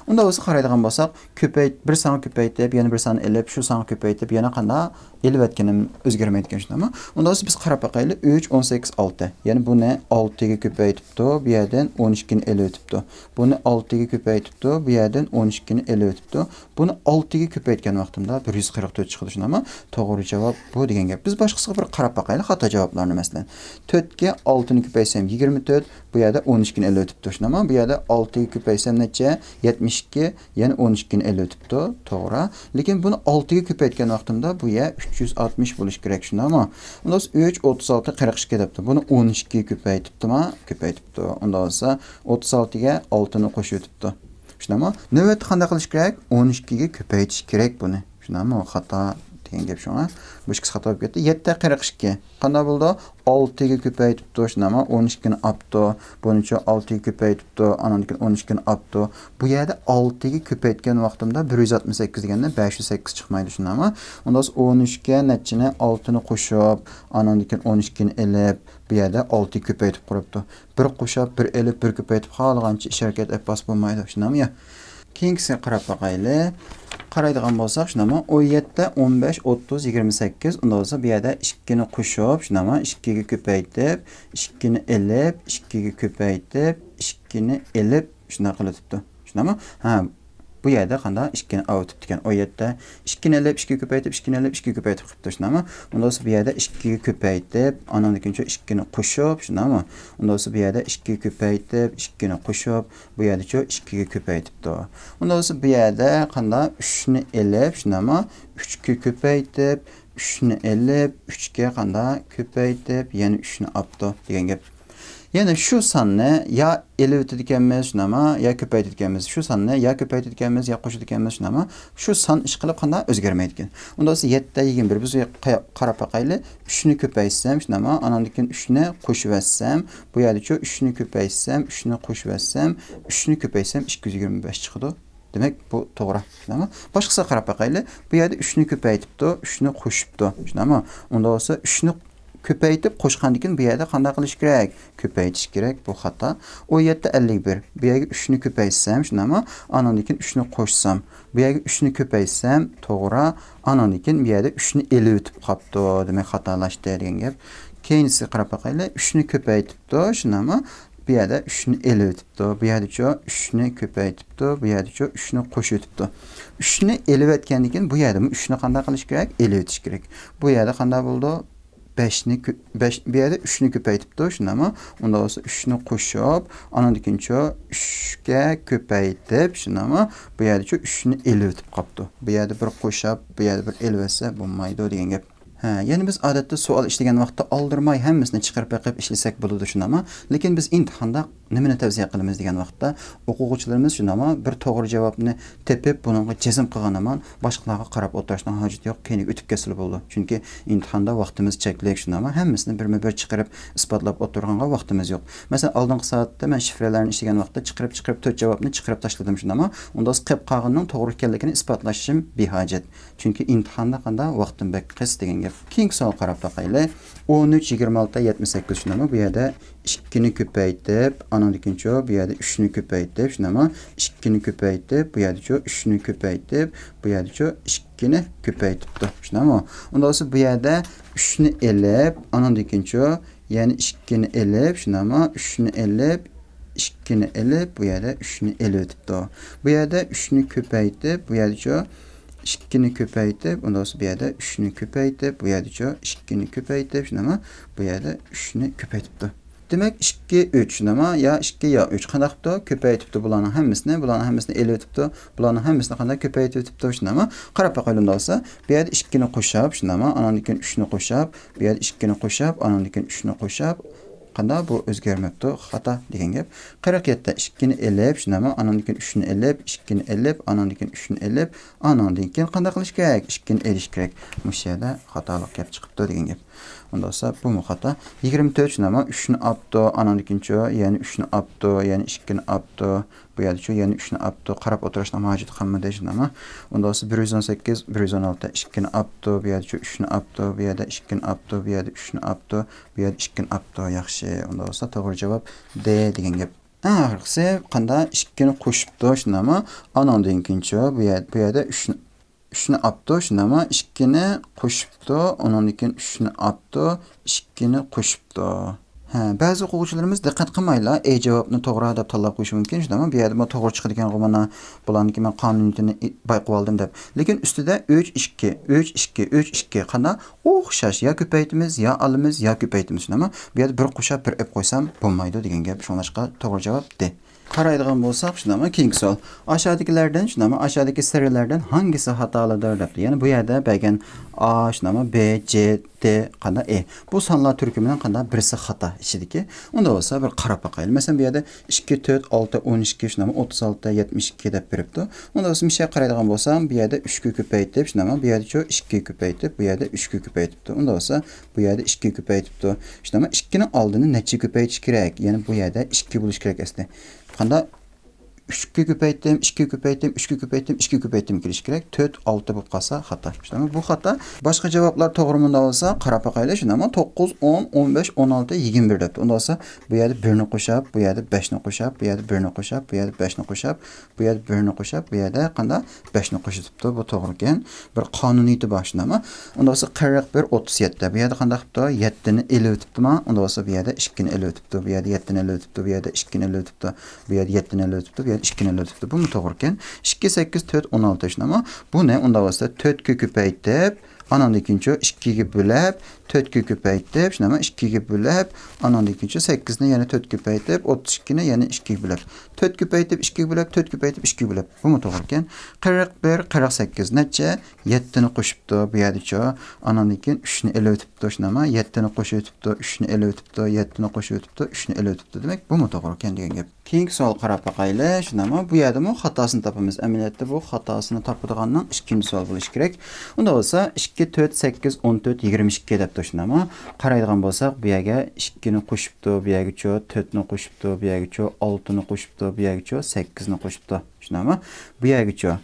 ئۇنداق بولسا قارايدىغان بولساق، كۆپەيت-، بىر سانغا كۆپەيتىپ، يەنە بىر ساننى ئېلىپ، شۇ سانغا كۆپەيتىپ، يەنە قانداق ئېلىۋەتكىنىم ئۆزگەرمەيدىكەن، شۇنداقمۇ؟ ئۇنداق بولسا بىز قاراپ باقايلى. ئۈچ، ئون سەككىز، ئالتە. يەنى بۇنى ئالتىگە كۆپەيتىپتۇ، بۇ يەردىن ئون ئىككىنى ئېلىۋېتىپتۇ. بۇنى ئالتىگە كۆپەيتىپتۇ، بۇ يەردىن ئون ئىككىنى ئېلىۋېتىپتۇ. بۇنى ئالتىگە كۆپەيتكەن ۋاقتىمدا بىر يۈز قىرىق تۆت چىقىدۇ، شۇنداقمۇ؟ توغرا جاۋاب بۇ دېگەن گەپ. بىز باشقىسىغا بىر قاراپ باقايلى خاتا جاۋابلارنى، مەسىلەن. تۆتكە ئالتىنى كۆپەيتسەم يىگىرمە تۆت، بۇ يەردە ئون ئىككىنى ئېلىۋېتىپتۇ، شۇنداقمۇ؟ بۇ يەردە ئالتىگە كۆپەيتسەم نەچچە؟ يەتمىش ئىككى، يەنە ئون ئىككىنى ئېلىۋېتىپتۇ، توغرا. لېكىن بۇنى ئالتىگە كۆپەيتكەن ۋاقتىمدا بۇ يەر ئۈچ يۈز ئاتمىش بولۇشى كېرەك، شۇنداقمۇ؟ ئۇنداق بولسا ئۈچ، ئوتتۇز ئالتە، قىرىق ئىككى دەپتۇ. بۇنى ئون ئىككىگە كۆپەيتىپتىما؟ كۆپەيتىپتۇ. ئۇنداق بولسا ئوتتۇز ئالتىگە ئالتىنى قوشۇۋېتىپتۇ. شۇنداقمۇ؟ نۆۋەتتە قانداق قىلىش كېرەك؟ ئون ئىككىگە كۆپەيتىش كېرەك بۇنى. شۇنداقمۇ؟ خاتا دېگەن گەپ شۇڭا. بۇ ئىككىسى خاتا بولۇپ كەتتى. يەتتە، قىرىق ئىككى. قانداق بولىدۇ؟ ئالتىگە كۆپەيتىپتۇ، شۇنداقمۇ؟ ئون ئىككىنى ئاپتۇ. بۇنىچۇ ئالتىگە كۆپەيتىپتۇ، ئاناندىن كېيىن ئون ئىككىنى ئاپتۇ. بۇ يەردە ئالتىگە كۆپەيتكەن ۋاقتىمدا بىر يۈز ئاتمىش سەككىز دېگەندە بەش يۈز سەككىز چىقمايدۇ، شۇنداقمۇ؟ ئۇنداق بولسا ئون ئۈچكە نەچچىنى؟ ئالتىنى قوشۇپ، ئاناندىن كېيىن ئون ئىككىنى ئېلىپ، بۇ يەردە ئالتىگە كۆپەيتىپ قويۇپتۇ. بىر قوشۇپ، بىر ئېلىپ، بىر كۆپەيتىپ، خالىغانچە ئىش ھەرىكەت ئېلىپ بارسا بولمايدۇ، شۇنداقمۇ يا؟ كېيىنكىسىگە قاراپ باقايلى. قارايدىغان بولساق، شۇنداقمۇ؟ ئون يەتتە، ئون بەش، ئوتتۇز، يىگىرمە سەككىز. ئۇنداق بولسا بۇ يەردە ئىككىنى قوشۇپ، شۇنداقمۇ؟ ئىككىگە كۆپەيتىپ، ئىككىنى ئېلىپ، ئىككىگە كۆپەيتىپ، ئىككىنى ئېلىپ، شۇنداق قىلىۋېتىپتۇ. شۇنداقمۇ؟ ھە، بۇ يەردە قانداق؟ ئىككىنى ئاۋۇتۇپتىكەن. ئون يەتتە، ئىككىنى ئېلىپ، ئىككىگە كۆپەيتىپ، ئىككىنى ئېلىپ، ئىككىگە كۆپەيتىپ قىپتۇ، شۇنداقمۇ؟ ئۇنداق بولسا بۇ يەردە ئىككىگە كۆپەيتىپ، ئانىڭدىن كېيىن شۇ ئىككىنى قوشۇپ، شۇنداقمۇ؟ ئۇنداق بولسا بۇ يەردە ئىككىگە كۆپەيتىپ، ئىككىنى قوشۇپ، بۇ يەردە شۇ ئىككىگە كۆپەيتىپتۇ. ئۇنداق بولسا بۇ يەردە قانداق؟ ئۈچنى ئېلىپ، شۇنداقمۇ؟ ئۈچكە كۆپەيتىپ، ئۈچنى ئېلىپ، ئۈچكە قانداق؟ كۆپەيتىپ، يەنە ئۈچنى ئاپتۇ دېگەن گەپ. يەنى شۇ ساننى يا ئېلىۋېتىدىكەنمىز، شۇنداقمۇ؟ يا كۆپەيتىدىكەنمىز. شۇ ساننى يا كۆپەيتىدىكەنمىز، يا قوشىدىكەنمىز، شۇنداقمۇ؟ شۇ سان ئىشقىلىپ قانداق؟ ئۆزگەرمەيدىكەن. ئۇنداق بولسا يەتتە، يىگىرمە بىر، بىز بۇ يەرگە قايا-، قاراپ باقايلى. ئۈچنى كۆپەيتسەم، شۇنداقمۇ؟ ئاناندىن كېيىن ئۈچنى قوشۇۋەتسەم، بۇ يەردىچۇ ئۈچنى كۆپەيتسەم، ئۈچنى قوشۇۋەتسەم، ئۈچنى كۆپەيتسەم ئىككى يۈز يىگىرمە بەش چىقىدۇ. دېمەك، بۇ توغرا. شۇنداقمۇ؟ باشقىسىغا قاراپ باقايلى. بۇ يەردە ئۈچنى كۆپەيتىپتۇ، ئۈچنى قوشۇپتۇ. شۇنداقمۇ؟ ئۇنداق بولسا ئۈچنى كۆپەيتىپ قوشقاندىن كېيىن بۇ يەردە قانداق قىلىش كېرەك؟ كۆپەيتىش كېرەك. بۇ خاتا. ئون يەتتە، ئەللىك بىر. بۇ يەرگە ئۈچنى كۆپەيتسەم، شۇنداقمۇ؟ ئانىڭدىن كېيىن ئۈچنى قوشسام. بۇ يەرگە ئۈچنى كۆپەيتسەم، توغرا. ئانىڭدىن كېيىن بۇ يەردە ئۈچنى ئېلىۋېتىپ قاپتۇ. دېمەك، خاتالاشتى دېگەن گەپ. كەينىسىگە قاراپ باقايلى. ئۈچنى كۆپەيتىپتۇ، شۇنداقمۇ؟ بۇ يەردە ئۈچنى ئېلىۋېتىپتۇ. بۇ يەردىچۇ ئۈچنى كۆپەيتىپتۇ. بۇ يەردىچۇ ئۈچنى قوشۇۋېتىپتۇ. ئۈچنى ئېلىۋەتكەندىن كېيىن بۇ يەردىمۇ ئۈچنى قانداق قىلىش كېرەك؟ ئېلىۋېتىش كېرەك. بۇ يەردە قانداق بولىدۇ؟ بەشنى كۆ-، بەش، بۇ يەردە ئۈچنى كۆپەيتىپتۇ، شۇنداقمۇ؟ ئۇنداق بولسا ئۈچنى قوشۇپ، ئانىڭدىن كېيىنچۇ ئۈچكە كۆپەيتىپ، شۇنداقمۇ؟ بۇ يەردىچۇ ئۈچنى ئېلىۋېتىپ قاپتۇ. بۇ يەردە بىر قوشاپ، بۇ يەردە بىر ئېلىۋەتسە بولمايدۇ دېگەن گەپ. ھە، يەنە بىز ئادەتتە سوئال ئىشلىگەن ۋاقىتتا ئالدىرىماي ھەممىسىنى چىقىرىپ بېقىپ ئىشلىسەك بولىدۇ، شۇنداقمۇ؟ لېكىن بىز ئىمتىھاندا نېمىنى تەۋسىيە قىلىمىز دېگەن ۋاقىتتا، ئوقۇغۇچىلىرىمىز شۇنداقمۇ بىر توغرا جاۋابنى تېپىپ، بۇنىڭغا جەزم قىلغان ھامان باشقىلارغا قاراپ ئولتۇرۇشنىڭ ھاجىتى يوق، كەينىگە ئۆتۈپ كەتسىلا بولىدۇ. چۈنكى ئىمتىھاندا ۋاقتىمىز چەكلىك، شۇنداقمۇ؟ ھەممىسىنى بىرمۇ بىر چىقىرىپ ئىسپاتلاپ ئولتۇرغانغا ۋاقتىمىز يوق. مەسىلەن، ئالدىنقى سائەتتە مەن شىفرەلەرنى ئىشلىگەن ۋاقىتتا چىقىرىپ، چىقىرىپ، تۆت جاۋابنى چىقىرىپ تاشلىدىم، شۇنداقمۇ؟ ئۇنداق قېلىپ قالغىنىنىڭ توغرا ئىكەنلىكىنى ئىسپاتلاشىم بىھاجەت. چۈنكى ئىمتىھاندا قانداق؟ ۋاقتىم بەك قىس دېگەن گەپ. كېيىنكى سوئالغا قاراپ باقايلى. ئون ئۈچ، يىگىرمە ئالتە، يەتمىش سەككىز، شۇنداقمۇ؟ بۇ يەردە ئىككىنى كۆپەيتىپ، ئانىڭدىن كېيىنچۇ بۇ يەردە ئۈچنى كۆپەيتىپ، شۇنداقمۇ؟ ئىككىنى كۆپەيتىپ، بۇ يەردىچۇ ئۈچنى كۆپەيتىپ، بۇ يەردىچۇ ئىككىنى كۆپەيتىپتۇ. شۇنداقمۇ؟ ئۇنداق بولسا بۇ يەردە ئۈچنى ئېلىپ، ئانىڭدىن كېيىنچۇ يەنە ئىككىنى ئېلىپ، شۇنداقمۇ؟ ئۈچنى ئېلىپ، ئىككىنى ئېلىپ، بۇ يەردە ئۈچنى ئېلىۋېتىپتۇ. بۇ يەردە ئۈچنى كۆپەيتىپ، بۇ يەردىچۇ ئىككىنى كۆپەيتىپ، ئۇنداق بولسا بۇ يەردە ئۈچنى كۆپەيتىپ، بۇ يەردىچۇ ئىككىنى كۆپەيتىپ، شۇنداقمۇ؟ بۇ يەردە ئۈچنى كۆپەيتىپتۇ. دېمەك، ئىككى، ئۈچ، شۇنداقمۇ؟ يا ئىككى، يا ئۈچ. قانداق قىپتۇ؟ كۆپەيتىپتۇ بۇلارنىڭ ھەممىسىنى، بۇلارنىڭ ھەممىسىنى ئېلىۋېتىپتۇ، بۇلارنىڭ ھەممىسىنى قانداق؟ كۆپەيتىۋېتىپتۇ، شۇنداقمۇ؟ قاراپ باقايلى ئۇنداق بولسا. بۇ يەردە ئىككىنى قوشاپ، شۇنداقمۇ؟ ئانىڭدىن كېيىن ئۈچنى قوشاپ، بۇ يەردە ئىككىنى قوشاپ، ئانىڭدىن كېيىن ئۈچنى قوشاپ، قانداق؟ بۇ ئۆزگەرمەپتۇ، خاتا دېگەن گەپ. قىرىق يەتتە، ئىككىنى ئېلىپ، شۇنداقمۇ؟ ئانىڭدىن كېيىن ئۈچنى ئېلىپ، ئىككىنى ئېلىپ، ئانىڭدىن كېيىن ئۈچنى ئېلىپ، ئانىڭدىن كېيىن قانداق قىلىش كېرەك؟ ئىككىنى ئېلىش كېرەك. مۇشۇ يەردە خاتالىق گەپ چىقىپتۇ دېگەن گەپ. ئۇنداق بولسا بۇمۇ خاتا. يىگىرمە تۆت شۇنداقمۇ؟ ئۈچنى ئاپتۇ، ئانىڭدىن كېيىنچۇ يەنە ئۈچنى ئاپتۇ، يەنە ئىككىنى ئاپتۇ. بۇ يەردىچۇ يەنە ئۈچنى ئاپتۇ، قاراپ ئولتۇرۇشنىڭ ھاجىتى قالمىدى شۇنداقمۇ؟ ئۇنداق بولسا بىر يۈز ئون سەككىز، بىر يۈز ئون ئالتە، ئىككىنى ئاپتۇ، بۇ يەردىچۇ ئۈچنى ئاپتۇ، بۇ يەردە ئىككىنى ئاپتۇ، بۇ يەردە ئۈچنى ئاپتۇ، بۇ يەردە ئىككىنى ئاپتۇ. ياخشى، ئۇنداق بولسا توغرا جاۋاب دې دېگەن گەپ. ئەڭ ئاخىرقىسى قانداق؟ ئىككىنى قوشۇپتۇ شۇنداقمۇ؟ ئانىڭدىن كېيىنچۇ بۇ يەر-، بۇ يەردە ئۈچنى ئۈچنى ئاپتۇ شۇنداقمۇ؟ ئىككىنى قوشۇپتۇ، ئۇنىڭدىن كېيىن ئۈچنى ئاپتۇ، ئىككىنى قوشۇپتۇ. ھە، بەزى ئوقۇغۇچىلىرىمىز دىققەت قىلمايلا ئې جاۋابنى توغرا دەپ تاللاپ قويۇشى مۇمكىن شۇنداقمۇ؟ بۇ يەردىمۇ توغرا چىقىدىكەنغۇ مانا، بۇلارنىڭكى مەن قانۇنىيىتىنى ئى-، بايقىۋالدىم دەپ. لېكىن ئۈستىدە ئۈچ، ئىككى، ئۈچ، ئىككى، ئۈچ، ئىككى. قانداق؟ ئوخشاش، يا كۆپەيتىمىز، يا ئالىمىز، يا كۆپەيتىمىز شۇنداقمۇ؟ بۇ يەردە بىر قوشاپ بىر ئېلىپ قويسام بولمايدۇ دېگەن گەپ. شۇڭلاشقا توغرا جاۋاب دې. قارايدىغان بولساق شۇنداقمۇ؟ كېيىنكى سوئال. ئاشادىكىلەردىن شۇنداقمۇ؟ ئاشادىكى سەرىلەردىن ھاڭگىسى خاتالىدۇر دەپتۇ. يەنى بۇ يەردە بەرگەن ئا شۇنداقمۇ؟ بې، جې، دې، قانداق؟ ئې. بۇ سانلار تۈركۈمىنىڭ قانداق؟ بىرسى خاتا ئىچىدىكى. ئۇنداق بولسا بىر قاراپ باقايلى. مەسىلەن، بۇ يەردە ئىككى، تۆت، ئالتە، ئون ئىككى شۇنداقمۇ؟ ئوتتۇز ئالتە، يەتمىش ئىككى دەپ بېرىپتۇ. ئۇنداق بولسا مۇشۇ يەرگە قارايدىغان بولسام، بۇ يەردە ئۈچكە كۆپەيتىپ شۇنداقمۇ؟ بۇ يەردىچۇ ئىككىگە كۆپەيتىپ، بۇ يەردە ئۈچكە كۆپەيتىپتۇ. ئۇنداق بولسا بۇ يەردە ئىككىگە كۆپەيتىپتۇ. شۇنداقمۇ؟ ئىككىنىڭ ئالدىنى نەچچىگە كۆپەيتىش كېرەك؟ يەنى بۇ يەردە ئىككى بولۇش كېرەك ئەسلى. قانداق؟ ئۈچكە كۆپەيتتىم، ئىككىگە كۆپەيتتىم، ئۈچكە كۆپەيتتىم، ئىككىگە كۆپەيتتىم كېلىشى كېرەك. تۆت، ئالتە بولۇپ قالسا خاتا. شۇنداقمۇ؟ بۇ خاتا. باشقا جاۋابلار توغرىمۇ مۇنداق بولسا؟ قاراپ باقايلى. شۇنداقمۇ؟ توققۇز، ئون، ئون بەش، ئون ئالتە، يىگىرمە بىر دەپتۇ. ئۇنداق بولسا بۇ يەردە بىرنى قوشاپ، بۇ يەردە بەشنى قوشاپ، بۇ يەردە بىرنى قوشاپ، بۇ يەردە بەشنى قوشاپ، بۇ يەردە قانداق؟ بەشنى قوشۇۋېتىپتۇ. بۇ توغرىكەن. بىر قانۇنىيىتى بار شۇنداقمۇ؟ ئۇنداق بولسا قىرىق بىر، ئوتتۇز يەتتە. بۇ يەردە قانداق قىپتۇ؟ يەتتىنى ئېلىۋېتىپتۇما؟ ئۇنداق بولسا بۇ يەردە ئىككىنى ئېلىۋېتىپتۇ. بۇ يەردە يەتتىنى ئېلىۋېتىپتۇ. بۇ يەردە يەتتىنى ئېلىۋېتىپتۇ. بۇ يەردە ئىككىنى ئېلىۋېتىپتۇ. بۇمۇ توغرىكەن. ئىككى، سەككىز، تۆت، ئون ئالتە شۇنداقمۇ؟ بۇنى ئۇنداق بولسا تۆتكە كۆپەيتىپ، ئانىڭدىن كېيىنچۇ ئىككىگە بۆلۈپ، تۆتكە كۆپەيتىپ، شۇنداقمۇ؟ ئىككىگە بۆلۈپ، ئانىڭدىن كېيىنچۇ سەككىزنى يەنە تۆتكە كۆپەيتىپ، ئوتتۇز ئىككىنى يەنە ئىككىگە بۆلۈپ. تۆت كۆپەيتىپ، ئىككىگە بۆلۈپ، تۆت كۆپەيتىپ، ئىككىگە بۆلۈپ. بۇمۇ توغرىكەن. قىرىق بىر، قىرىق سەككىز نەچچە؟ يەتتىنى قوشۇپتۇ بۇ يەردىچۇ. ئانىڭدىن كېيىن ئۈچنى ئېلىۋېتىپتۇ شۇنداقمۇ؟ يەتتىنى قوشۇۋېتىپتۇ، ئۈچنى ئېلىۋېتىپتۇ، يەتتىنى قوشۇۋېتىپتۇ، ئۈچنى ئېلىۋېتىپتۇ. دېمەك، بۇمۇ توغرىكەن دېگەن گەپ. كېيىنكى سوئال قاراپ باقايلى. شۇنداقمۇ؟ بۇ يەردىمۇ خاتاسىنى تاپىمىز. ئەمەلىيەتتە بۇ خاتاسىنى تاپىدىغاننىڭ ئىككىنچى سوئال بولۇشى كېرەك. ئۇنداق بولسا ئىككى، تۆت، سەككىز، ئون تۆت، يىگىرمە ئىككى دەپتۇ شۇنداقمۇ؟ قارايدىغان بولساق بۇ يەرگە ئىككىنى قوشۇپتۇ، بۇ يەرگىچۇ تۆتنى قوشۇپتۇ، بۇ يەرگىچۇ ئالتىنى قوشۇپتۇ، بۇ يەرگىچۇ سەككىزنى قوشۇپتۇ. شۇنداقمۇ؟ بۇ يەرگىچۇ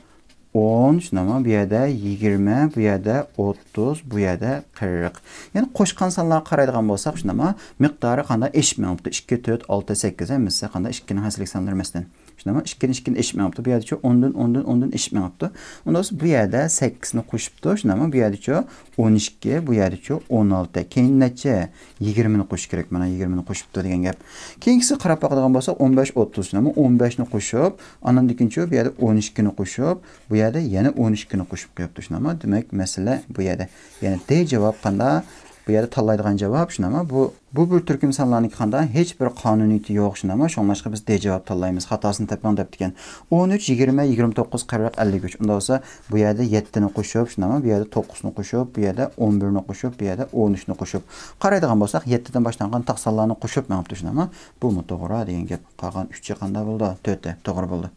ئون، شۇنداقمۇ؟ بۇ يەردە يىگىرمە، بۇ يەردە ئوتتۇز، بۇ يەردە قىرىق. يەنى قوشقان سانلارغا قارايدىغان بولساق، شۇنداقمۇ؟ مىقدارى قانداق ئېشىپ مېڭىپتۇ؟ ئىككى، تۆت، ئالتە، سەككىز ھەممىسى قانداق؟ ئىككىنىڭ ھەسسىلىك سانلىرى مەسىلەن. شۇنداقمۇ؟ ئىككىدىن ئىككىنى ئېشىپ مېڭىپتۇ. بۇ يەردىچۇ ئوندىن، ئوندىن، ئوندىن ئېشىپ مېڭىپتۇ. ئۇنداق بولسا بۇ يەردە سەككىزنى قوشۇپتۇ. شۇنداقمۇ؟ بۇ يەردىچۇ ئون ئىككى، بۇ يەردىچۇ ئون ئالتە. كېيىن نەچچە؟ يىگىرمىنى قوشۇش كېرەك. مانا يىگىرمىنى قوشۇپتۇ دېگەن گەپ. كېيىنكىسىگە قاراپ باقىدىغان بولساق، ئون بەش، ئوتتۇز. شۇنداقمۇ؟ ئون بەشنى قوشۇپ، ئانىڭدىن كېيىنچۇ بۇ يەردە ئون ئىككىنى قوشۇپ، بۇ يەردە يەنە ئون ئىككىنى قوشۇپ قويۇپتۇ. شۇنداقمۇ؟ دېمەك، مەسىلە بۇ يەردە. يەنى دې جاۋاب قانداق؟ بۇ يەردە تاللايدىغان جاۋاب شۇنداقمۇ؟ بۇ، بۇ بىر تۈركۈم سانلارنىڭكى قانداق؟ ھېچ بىر قانۇنىيىتى يوق شۇنداقمۇ؟ شۇڭلاشقا بىز دې جاۋاب تاللايمىز. خاتاسىنى تېپىڭ دەپتىكەن. ئون ئۈچ، يىگىرمە، يىگىرمە توققۇز، قىرىق، ئەللىك ئۈچ. ئۇنداق بولسا بۇ يەردە يەتتىنى قوشۇپ شۇنداقمۇ؟ بۇ يەردە توققۇزنى قوشۇپ، بۇ يەردە ئون بىرنى قوشۇپ، بۇ يەردە ئون ئۈچنى قوشۇپ. قارايدىغان بولساق يەتتىدىن باشلانغان تاق سانلارنى قوشۇپ مېڭىپتۇ شۇنداقمۇ؟ بۇمۇ توغرا دېگەن گەپ. قالغان ئۈچى قانداق بولىدۇ؟ تۆتى توغرا بولدى.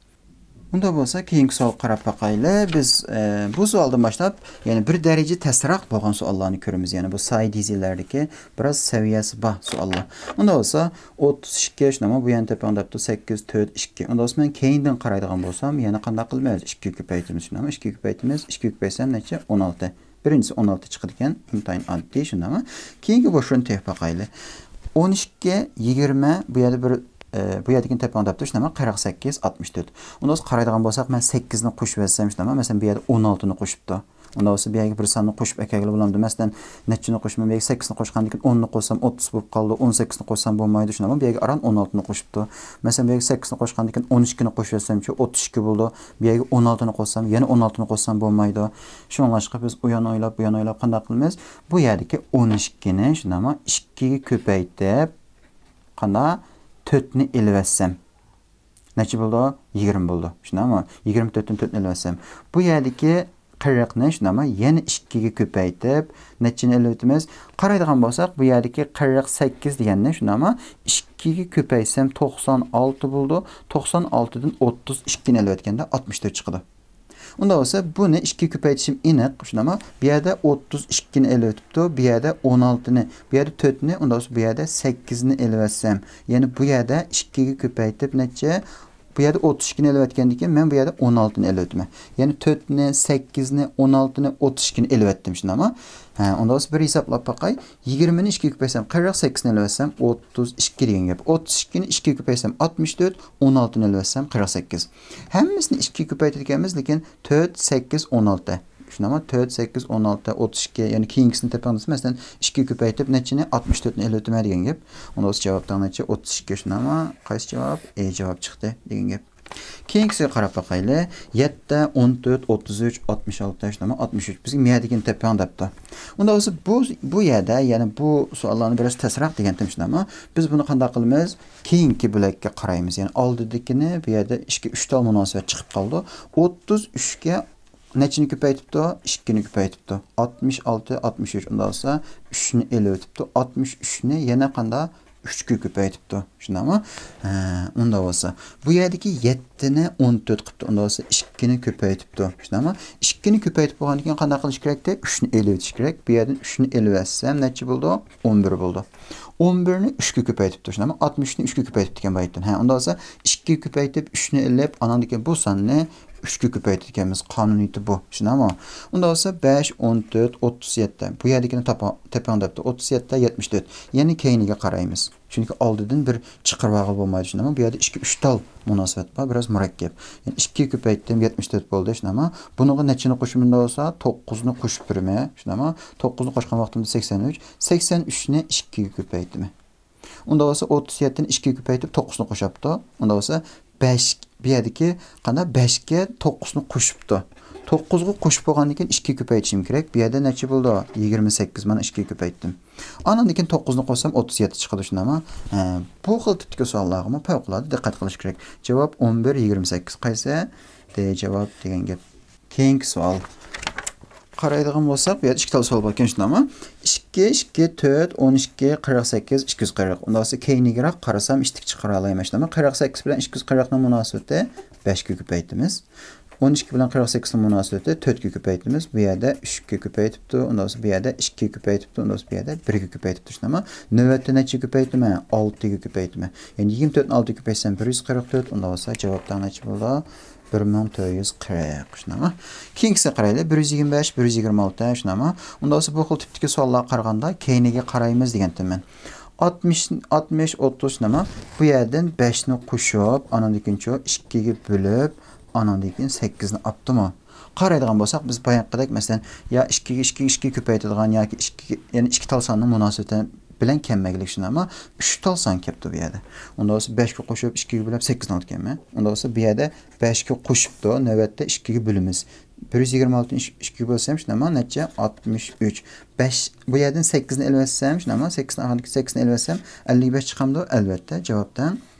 ئۇنداق بولسا كېيىنكى سوئالغا قاراپ باقايلى. بىز، ئە، بۇ سوئالدىن باشلاپ، يەنى بىر دەرىجە تەسرەك بولغان سوئاللارنى كۆرىمىز. يەنى بۇ ساي دىزېللەردىكى بىراز سەۋىيەسى بار سوئاللار. ئۇنداق بولسا ئوتتۇز ئىككى، شۇنداقمۇ؟ بۇ يەنى تېپىڭ دەپتۇ، سەككىز، تۆت، ئىككى. ئۇنداق بولسا مەن كەينىدىن قارايدىغان بولسام، يەنە قانداق قىلىمىز؟ ئىككىگە كۆپەيتىمىز، شۇنداقمۇ؟ ئىككىگە كۆپەيتىمىز، ئىككىگە كۆپەيتسەم نەچچە؟ ئون ئالتە. بىرىنچىسى ئون ئالتە چىقىدىكەن، ئىنتايىن ئاددىي، شۇنداقمۇ؟ كېيىنكى بوشلۇقنى تېپىپ باقايلى. ئون ئىككى، يىگىرمە، بۇ يەردە بىر، ئە، بۇ يەردىكىنى تېپىڭ دەپتۇ، شۇنداقمۇ؟ قىرىق سەككىز، ئاتمىش تۆت. ئۇنداق بولسا قارايدىغان بولساق، مەن سەككىزنى قوشۇۋەتسەم، شۇنداقمۇ؟ مەسىلەن، بۇ يەردە ئون ئالتىنى قوشۇپتۇ. ئۇنداق بولسا بۇ يەرگە بىر ساننى قوشۇپ ئەكەلگىلى بولامدۇ؟ مەسىلەن، نەچچىنى قوشىمەن؟ بۇ يەرگە سەككىزنى قوشقاندىن كېيىن ئوننى قوشسام، ئوتتۇز بولۇپ قالىدۇ. ئون سەككىزنى قوشسام بولمايدۇ، شۇنداقمۇ؟ بۇ يەرگە ئاران ئون ئالتىنى قوشۇپتۇ. مەسىلەن، بۇ يەرگە سەككىزنى قوشقاندىن كېيىن ئون ئىككىنى قوشۇۋەتسەمچۇ، ئوتتۇز ئىككى بولىدۇ. بۇ يەرگە ئون ئالتىنى قوشسام، يەنە ئون ئالتىنى قوشسام بولمايدۇ. شۇڭلاشقا بىز ئۇ يان ئويلاپ، بۇ يان ئويلاپ قانداق قىلىمىز؟ بۇ يەردىكى ئون ئىككىنى شۇنداقمۇ؟ ئىككىگە كۆپەيتىپ، قانداق؟ تۆتنى ئېلىۋەتسەم. نەچچە بولدى؟ يىگىرمە بولدى. شۇنداقمۇ؟ يىگىرمە تۆتتىن تۆتنى ئېلىۋەتسەم. بۇ يەردىكى قىرىقنى شۇنداقمۇ؟ يەنە ئىككىگە كۆپەيتىپ، نەچچىنى ئېلىۋېتىمىز؟ قارايدىغان بولساق، بۇ يەردىكى قىرىق سەككىز دېگەننى شۇنداقمۇ؟ ئىككىگە كۆپەيتسەم توقسان ئالتە بولىدۇ. توقسان ئالتىدىن ئوتتۇز ئىككىنى ئېلىۋەتكەندە ئاتمىش تۆت چىقىدۇ. ئۇنداق بولسا، بۇنى ئىككىگە كۆپەيتىشىم ئېنىق، شۇنداقمۇ؟ بۇ يەردە ئوتتۇز ئىككىنى ئېلىۋېتىپتۇ، بۇ يەردە ئون ئالتىنى، بۇ يەردە تۆتنى، ئۇنداق بولسا، بۇ يەردە سەككىزنى ئېلىۋەتسەم، يەنى بۇ يەردە ئىككىگە كۆپەيتىپ نەچچە؟ بۇ يەردە ئوتتۇز ئىككىنى ئېلىۋەتكەندىن كېيىن، مەن بۇ يەردە ئون ئالتىنى ئېلىۋېتىمەن. يەنى تۆتنى، سەككىزنى، ئون ئالتىنى، ئوتتۇز ئىككىنى ئېلىۋەتتىم، شۇنداقمۇ؟ ھە، ئۇنداق بولسا، بىر ھېسابلاپ باقاي. يىگىرمىنى ئىككىگە كۆپەيتسەم، قىرىق سەككىزنى ئېلىۋەتسەم، ئوتتۇز ئىككى دېگەن گەپ. ئوتتۇز ئىككىنى ئىككىگە كۆپەيتسەم، ئاتمىش تۆت، ئون ئالتىنى ئېلىۋەتسەم، قىرىق سەككىز. ھەممىسىنى ئىككىگە كۆپەيتىدىكەنمىز، لېكىن تۆت، سەككىز، ئون ئالتە. شۇنداقمۇ؟ تۆت، سەككىز، ئون ئالتە، ئوتتۇز ئىككى، يەنى كېيىنكىسىنى تېپىڭ دېسە، مەسىلەن، ئىككىگە كۆپەيتىپ، نەچچىنى؟ ئاتمىش تۆتنى ئېلىۋېتىمەن دېگەن گەپ. ئۇندا بولسا جاۋابتىڭ نەچچە؟ ئوتتۇز ئىككى، شۇنداقمۇ؟ قايسى جاۋاب؟ ئې جاۋاب چىقتى دېگەن گەپ. كېيىنكىسىگە قاراپ باقايلى. يەتتە، ئون تۆت، ئوتتۇز ئۈچ، ئاتمىش ئالتە، شۇنداقمۇ؟ ئاتمىش ئۈچ. بىزگە مەيەردىكىنى تېپىڭ دەپتۇ. ئۇندا بولسا بۇ، بۇ يەردە، يەنى بۇ سوئاللارنى بىراز تەسراق دېگەنتىم، شۇنداقمۇ؟ بىز بۇنى قانداق قىلىمىز؟ كېيىنكى بۆلەككە قارايمىز. يەنى ئالدىدىكىنى بۇ يەردە ئىككى، ئۈچ تال مۇناسىۋەت چىقىپ قالىدۇ. ئوتتۇز ئۈچكە نەچچىنى كۆپەيتىپتۇ؟ ئىككىنى كۆپەيتىپتۇ. ئاتمىش ئالتە، ئاتمىش ئۈچ، ئۇنداق بولسا ئۈچنى ئېلىۋېتىپتۇ. ئاتمىش ئۈچنى يەنە قانداق؟ ئۈچكە كۆپەيتىپتۇ. شۇنداقمۇ؟ ھە، ئۇنداق بولسا. بۇ يەردىكى يەتتىنى ئون تۆت قىپتۇ. ئۇنداق بولسا ئىككىنى كۆپەيتىپتۇ. شۇنداقمۇ؟ ئىككىنى كۆپەيتىپ بولغاندىن كېيىن قانداق قىلىش كېرەكتى؟ ئۈچنى ئېلىۋېتىش كېرەك. بۇ يەردىن ئۈچنى ئېلىۋەتسەم نەچچە بولىدۇ؟ ئون بىر بولىدۇ. ئون بىرنى ئۈچكە كۆپەيتىپتۇ، شۇنداقمۇ؟ ئاتمىش ئۈچنى ئۈچكە كۆپەيتىپتىكەن بايىتتىن. ھە، ئۇنداق بولسا ئىككىگە كۆپەيتىپ ئۈچنى ئېلىپ، ئاناندىن كېيىن بۇ ساننى ئۈچكە كۆپەيتىدىكەنمىز، قانۇنىيىتى بۇ، شۇنداقمۇ؟ ئۇنداق بولسا بەش، ئون تۆت، ئوتتۇز يەتتە. بۇ يەردىكىنى تاپا-، تېپىڭ دەپتۇ. ئوتتۇز يەتتە، يەتمىش تۆت. يەنى كەينىگە قارايمىز. چۈنكى ئالدىدىن بىر چىقىرىۋالغىلى بولمايدۇ، شۇنداقمۇ؟ بۇ يەردە ئىككى، ئۈچ تال مۇناسىۋەت بار، بىراز مۇرەككەپ. يەنى ئىككىگە كۆپەيتتىم، يەتمىش تۆت بولدى، شۇنداقمۇ؟ بۇنىڭغا نەچچىنى قوشىمەن دېسە، توققۇزنى قوشۇپ بېرىمەن، شۇنداقمۇ؟ توققۇزنى قوشقان ۋاقتىمدا سەكسەن ئۈچ، سەكسەن ئۈچنى ئىككىگە كۆپەيتىمەن. ئۇنداق بولسا ئوتتۇز يەتتىنى ئىككىگە كۆپەيتىپ توققۇزنى قوشاپتۇ. ئۇنداق بولسا بەش، بۇ يەردىكى قانداق؟ بەشكە توققۇزنى قوشۇپتۇ. توققۇزغا قوشۇپ بولغاندىن كېيىن ئىككىگە كۆپەيتىشىم كېرەك. بۇ يەردە نەچچە بولدى؟ يىگىرمە سەككىز، مانا ئىككىگە كۆپەيتتىم. ئاندىن كېيىن توققۇزنى قوشسام ئوتتۇز يەتتە چىقىدۇ، شۇنداقمۇ؟ ھە، بۇ خىل تىپتىكى سوئاللارغىمۇ پەۋقۇلئاددە دىققەت قىلىش كېرەك. جاۋاب ئون بىر، يىگىرمە سەككىز. قايسى؟ دى جاۋاب دېگەن گەپ. كېيىنكى سوئال. قارايدىغان بولساق، بۇ يەردە ئىككى تال سوئال بار ئىكەن، شۇنداقمۇ؟ ئىككى، ئىككى، تۆت، ئون ئىككى، قىرىق سەككىز، ئىككى يۈز قىرىق. ئۇنداق بولسا كەينىگىراق قارىسام ئىتتىك چىقىرالايمەن، شۇنداقمۇ؟ قىرىق سەككىز بىلەن ئىككى يۈز قىرىقنىڭ مۇناسىۋىتى بەشكە كۆپەيتىمىز. ئون ئىككى بىلەن قىرىق سەككىزنىڭ مۇناسىۋىتى تۆتكە كۆپەيتىمىز. بۇ يەردە ئۈچكە كۆپەيتىپتۇ، ئۇنداق بولسا بۇ يەردە ئىككىگە كۆپەيتىپتۇ، ئۇنداق بولسا بۇ يەردە بىرگە كۆپەيتىپتۇ، شۇنداقمۇ؟ نۆۋەتتە نەچچە كۆپەيتىمەن؟ ئالتىگە كۆپەيتىمەن. يەنى يىگىرمە تۆتنى ئالتىگە كۆپەيتسەم بىر يۈز قىرىق تۆت، ئۇنداق بولسا جاۋابتىڭ نەچچە بولىدۇ؟ بىر مىڭ تۆت يۈز قىرىق، شۇنداقمۇ؟ كېيىنكىسىگە قارايلى، بىر يۈز يىگىرمە بەش، بىر يۈز يىگىرمە ئالتە، شۇنداقمۇ؟ ئۇنداق بولسا بۇ خىل تىپتىكى سوئاللارغا قارىغاندا كەينىگە قارايمىز دېگەنتىمەن. ئاتمىش، ئاتمىش، ئوتتۇز، شۇنداقمۇ؟ بۇ يەردىن بەشنى قوشۇپ، ئانىڭدىن كېيىن شۇ ئىككىگە بۆلۈپ، ئانىڭدىن كېيىن سەككىزنى ئاپتىمۇ؟ قارايدىغان بولساق، بىز بايىقىدەك، مەسىلەن، يا ئىككىگە ئىككىگە ئىككىگە كۆپەيتىدىغان ياكى ئىككىگە، يەنى ئىككى تال ساننىڭ مۇناسىۋىتى بىلەن كەلمەگلىك، شۇنداقمۇ؟ ئۈچ تال سان كەپتۇ بۇ يەردە. ئۇنداق بولسا بەشكە قوشۇپ، ئىككىگە بۆلۈپ سەككىزنى ئالىدىكەنمەن. ئۇنداق بولسا بۇ يەردە بەشكە قوشۇپتۇ، نۆۋەتتە ئىككىگە بۆلىمىز. بىر يۈز يىگىرمە ئالتىنى ئىككىگە بۆلسەم، شۇنداقمۇ؟ نەچچە؟ ئاتمىش ئۈچ. بەش، بۇ يەردىن سەككىزنى ئېلىۋەتسەم، شۇنداقمۇ؟ سەككىزنى ئالغاندىن كېيىن سەككىزنى ئېلىۋەتسەم، ئەللىك بەش چىقامدۇ؟ ئەلۋەتتە، جاۋابتىن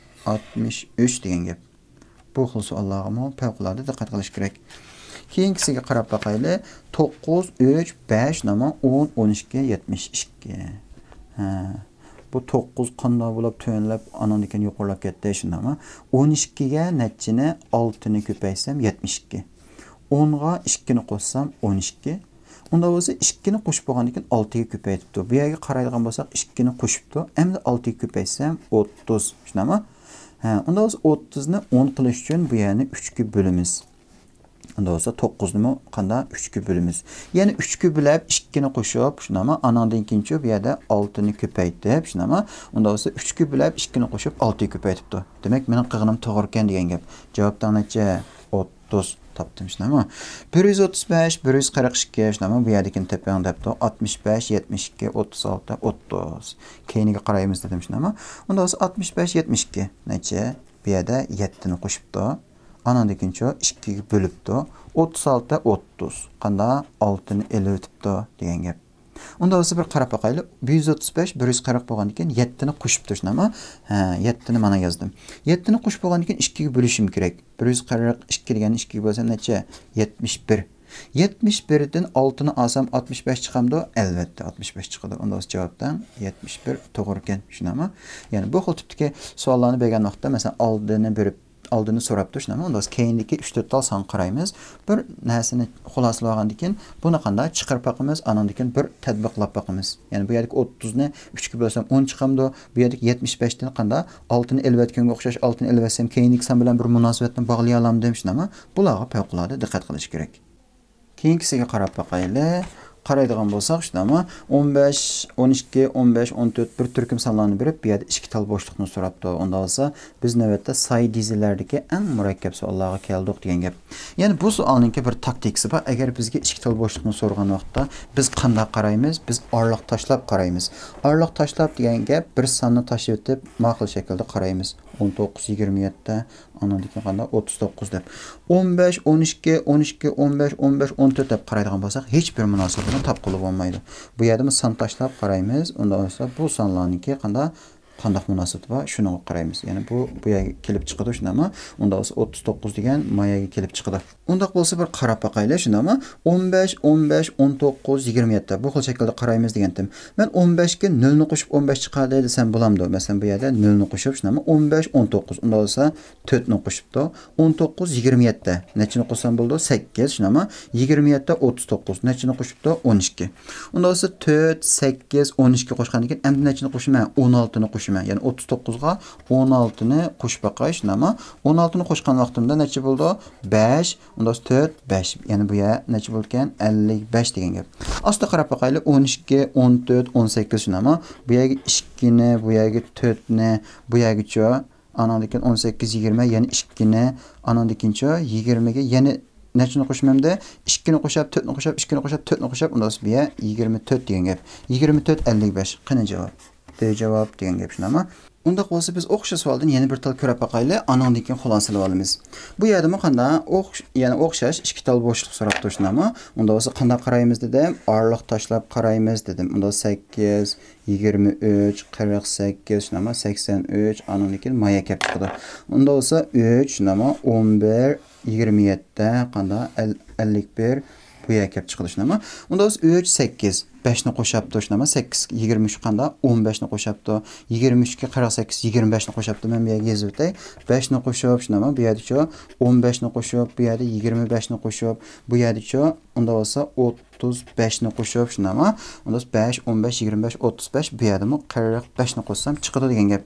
ئاتمىش ئۈچ دېگەن گەپ. بۇ خىل سوئاللارغىمۇ پەۋقۇلئاددە دىققەت قىلىش كېرەك. كېيىنكىسىگە قاراپ باقايلى. توققۇز، ئۈچ، بەش، نەمە، ئون، ئون ئىككى، يەتمىش ئىككى. ھە. بۇ توققۇز قانداق بولۇپ تۆۋەنلەپ، ئانىڭدىن كېيىن يۇقىرىلاپ كەتتى، شۇنداقمۇ؟ ئون ئىككىگە نەچچىنى، ئالتىنى كۆپەيتسەم، يەتمىش ئىككى. ئونغا ئىككىنى قوشسام، ئون ئىككى. ئۇنداق بولسا، ئىككىنى قوشۇپ بولغاندىن كېيىن ئالتىگە كۆپەيتىپتۇ. بۇ يەرگە قارايدىغان بولساق، ئىككىنى قوشۇپتۇ. ئەمدى ئالتىگە كۆپەيتسەم، ئوتتۇز. شۇنداقمۇ؟ ھە، ئۇنداق بولسا، ئوتتۇزنى ئون قىلىش ئۈچۈن بۇ يەرنى ئۈچكە بۆلىمىز. ئۇنداق بولسا، توققۇزنىمۇ قانداق؟ ئۈچكە بۆلىمىز. يەنى ئۈچكە بۆلۈپ، ئىككىنى قوشۇپ، شۇنداقمۇ؟ ئانىڭدىن كېيىنچۇ بۇ يەردە ئالتىنى كۆپەيتىپ، شۇنداقمۇ؟ ئۇنداق بولسا، ئۈچكە بۆلۈپ، ئىككىنى قوشۇپ، ئالتىگە كۆپەيتىپتۇ. دېمەك، مېنىڭ قىلغىنىم توغرا ئىكەن دېگەن گەپ. جاۋابتىڭ نەچچە؟ ئوتتۇز تاپتىم، شۇنداقمۇ؟ بىر يۈز ئوتتۇز بەش، بىر يۈز قىرىق ئىككى، شۇنداقمۇ؟ بۇ يەردىكىنى تېپىڭ دەپتۇ. ئاتمىش بەش، يەتمىش ئىككى، ئوتتۇز ئالتە، ئوتتۇز. كەينىگە قارايمىز دېدىم، شۇنداقمۇ؟ ئۇنداق بولسا، ئاتمىش بەش، يەتمىش ئىككى نەچچە؟ بۇ يەردە يەتتىنى قوشۇپتۇ. ئانىڭدىن كېيىنچۇ ئىككىگە بۆلۈپتۇ. ئوتتۇز ئالتە، ئوتتۇز. قانداق؟ ئالتىنى ئېلىۋېتىپتۇ دېگەن گەپ. ئۇنداق بولسا بىر قاراپ باقايلى. بىر يۈز ئوتتۇز بەش، بىر يۈز قىرىق بولغاندىن كېيىن يەتتىنى قوشۇپتۇ، شۇنداقمۇ؟ ھە، يەتتىنى مانا يازدىم. يەتتىنى قوشۇپ بولغاندىن كېيىن ئىككىگە بۆلۈشۈم كېرەك. بىر يۈز قىرىق ئىككى دېگەننى ئىككىگە بۆلسەم نەچچە؟ يەتمىش بىر. يەتمىش بىردىن ئالتىنى ئالسام ئاتمىش بەش چىقامدۇ؟ ئەلۋەتتە، ئاتمىش بەش چىقىدۇ. ئۇنداق بولسا جاۋابتىڭ يەتمىش بىر توغرا ئىكەن، شۇنداقمۇ؟ يەنى بۇ خىل تىپتىكى سوئاللارنى بەرگەن ۋاقىتتا، مەسىلەن، ئالدىنى بېرىپ، ئالدىنى سوراپتۇ، شۇنداقمۇ؟ ئۇنداق بولسا كەينىدىكى ئۈچ تۆت تال سانغا قارايمىز. بىر نەرسىنى خۇلاسىلىۋالغاندىن كېيىن بۇنى قانداق چىقىرىپ باقىمىز، ئانىڭدىن كېيىن بىر تەتبىقلاپ باقىمىز. يەنى بۇ يەردىكى ئوتتۇزنى ئۈچكە بۆلسەم ئون چىقامدۇ؟ بۇ يەردىكى يەتمىش بەشتىن قانداق ئالتىنى ئېلىۋەتكەنگە ئوخشاش ئالتىنى ئېلىۋەتسەم كەينىدىكى سان بىلەن بىر مۇناسىۋەتنى باغلىيالامدىم، شۇنداقمۇ؟ بۇلارغا پەۋقۇلئاددە دىققەت قىلىش كېرەك. كېيىنكىسىگە قاراپ باقايلى. قارايدىغان بولساق، شۇنداقمۇ؟ ئون بەش، ئون ئىككى، ئون بەش، ئون تۆت بىر تۈركۈم سانلارنى بېرىپ، بۇ يەردە ئىككى تال بوشلۇقنى سوراپتۇ. ئۇنداق بولسا، بىز نۆۋەتتە ساي دېزىلەردىكى ئەڭ مۇرەككەپ سوئاللارغا كەلدۇق دېگەن گەپ. يەنى بۇ سوئالنىڭكى بىر تاكتىكىسى بار. ئەگەر بىزگە ئىككى تال بوشلۇقنى سورىغان ۋاقىتتا بىز قانداق قارايمىز؟ بىز ئارىلىق تاشلاپ قارايمىز. ئارىلىق تاشلاپ دېگەن گەپ بىر ساننى تاشلىۋېتىپ، ماقۇل شەكىلدە قارايمىز. ئون توققۇز، يىگىرمە يەتتە، ئانىڭدىن كېيىن قانداق؟ ئوتتۇز توققۇز دەپ. ئون بەش، ئون ئىككى، ئون ئىككى، ئون بەش، ئون بەش، ئون تۆت دەپ قارايدىغان بولساق، ھېچ بىر مۇناسىۋىتىنى تاپقىلى بولمايدۇ. بۇ يەردىمۇ سان تاشلاپ قارايمىز. ئۇنداق بولسا بۇ سانلارنىڭكى قانداق، قانداق مۇناسىۋىتى بار، شۇنىڭغا قارايمىز. يەنى بۇ، بۇ يەرگە كېلىپ چىقىدۇ، شۇنداقمۇ؟ ئۇنداق بولسا ئوتتۇز توققۇز دېگەن ما يەرگە كېلىپ چىقىدۇ. ئۇنداق بولسا بىر قاراپ باقايلى، شۇنداقمۇ؟ ئون بەش، ئون بەش، ئون توققۇز، يىگىرمە يەتتە. بۇ خىل شەكىلدە قارايمىز دېگەنتىم. مەن ئون بەشكە نۆلنى قوشۇپ ئون بەش چىقاردى دېسەم بولامدۇ؟ مەسىلەن، بۇ يەردە نۆلنى قوشۇپ، شۇنداقمۇ؟ ئون بەش، ئون توققۇز. ئۇنداق بولسا تۆتنى قوشۇپتۇ. ئون توققۇز، يىگىرمە يەتتە. نەچچىنى قوشسام بولىدۇ؟ سەككىز، شۇنداقمۇ؟ يىگىرمە يەتتە، ئوتتۇز توققۇز. نەچچىنى قوشۇپتۇ؟ ئون ئىككى. ئۇنداق بولسا تۆت، سەككىز، ئون ئىككى قوشقاندىن كېيىن ئەمدى نەچچىنى قوشىمەن؟ ئون ئالتىنى قوشىمەن. يەنى ئوتتۇز توققۇزغا ئون ئالتىنى قوشۇپ باقاي، شۇنداقمۇ؟ ئون ئالتىنى قوشقان ۋاقتىمدا نەچچە بولىدۇ؟ بەش، ئۇنداق بولسا تۆت، بەش. يەنى بۇ يەر نەچچە بولىدىكەن؟ ئەللىك بەش دېگەن گەپ. ئاستا قاراپ باقايلى، ئون ئىككى، ئون تۆت، ئون سەككىز، شۇنداقمۇ؟ بۇ يەرگە ئىككىنى، بۇ يەرگە تۆتنى، بۇ يەرگىچۇ؟ ئانىڭدىن كېيىن ئون سەككىز، يىگىرمە، يەنە ئىككىنى، ئانىڭدىن كېيىنچۇ؟ يىگىرمىگە يەنە نەچچىنى قوشىمەن ئەمدى؟ ئىككىنى قوشاپ، تۆتنى قوشاپ، ئىككىنى قوشاپ، تۆتنى قوشاپ، ئۇنداق بولسا بۇ يەر يىگىرمە تۆت دېگەن گەپ. يىگىرمە تۆت، ئەللىك بەش. قېنى جاۋاب؟ دە جاۋاب دېگەن گەپ، شۇنداقمۇ؟ ئۇنداق بولسا بىز ئوخشاش سوئالدىن يەنە بىر تال كۆرۈپ باقايلى، ئانىڭدىن كېيىن خۇلاسىلىۋالىمىز. بۇ يەردىمۇ قانداق؟ ئوخش-، يەنە ئوخشاش ئىككى تال بوشلۇق سوراپتۇ، شۇنداقمۇ؟ ئۇنداق بولسا قانداق قارايمىز دېدىم؟ ئارىلىق تاشلاپ قارايمىز دېدىم. ئۇنداق سەككىز، يىگىرمە ئۈچ، قىرىق سەككىز، شۇنداقمۇ؟ سەكسەن ئۈچ، ئانىڭدىن كېيىن ما يەر كەپ چىقىدۇ. ئۇنداق بولسا ئۈچ، شۇنداقمۇ؟ ئون بىر، يىگىرمە يەتتە، قانداق؟ ئەل-، ئەللىك بىر، بۇ يەر كەپ چىقىدۇ، شۇنداقمۇ؟ ئۇنداق بولسا ئۈچ، سەككىز، بەشنى قوشاپتۇ، شۇنداقمۇ؟ سەككىز، يىگىرمە ئۈچ قانداق؟ ئون بەشنى قوشاپتۇ. يىگىرمە ئۈچكە قىرىق سەككىز، يىگىرمە بەشنى قوشاپتۇ. مەن بۇ يەرگە يېزىۋېتەي. بەشنى قوشۇپ، شۇنداقمۇ؟ بۇ يەردىچۇ؟ ئون بەشنى قوشۇپ، بۇ يەردە يىگىرمە بەشنى قوشۇپ، بۇ يەردىچۇ؟ ئۇنداق بولسا ئوتتۇز بەشنى قوشۇپ، شۇنداقمۇ؟ ئۇنداق بولسا بەش، ئون بەش، يىگىرمە بەش، ئوتتۇز بەش، بۇ يەردىمۇ قىرىق بەشنى قوشسام چىقىدۇ دېگەن گەپ.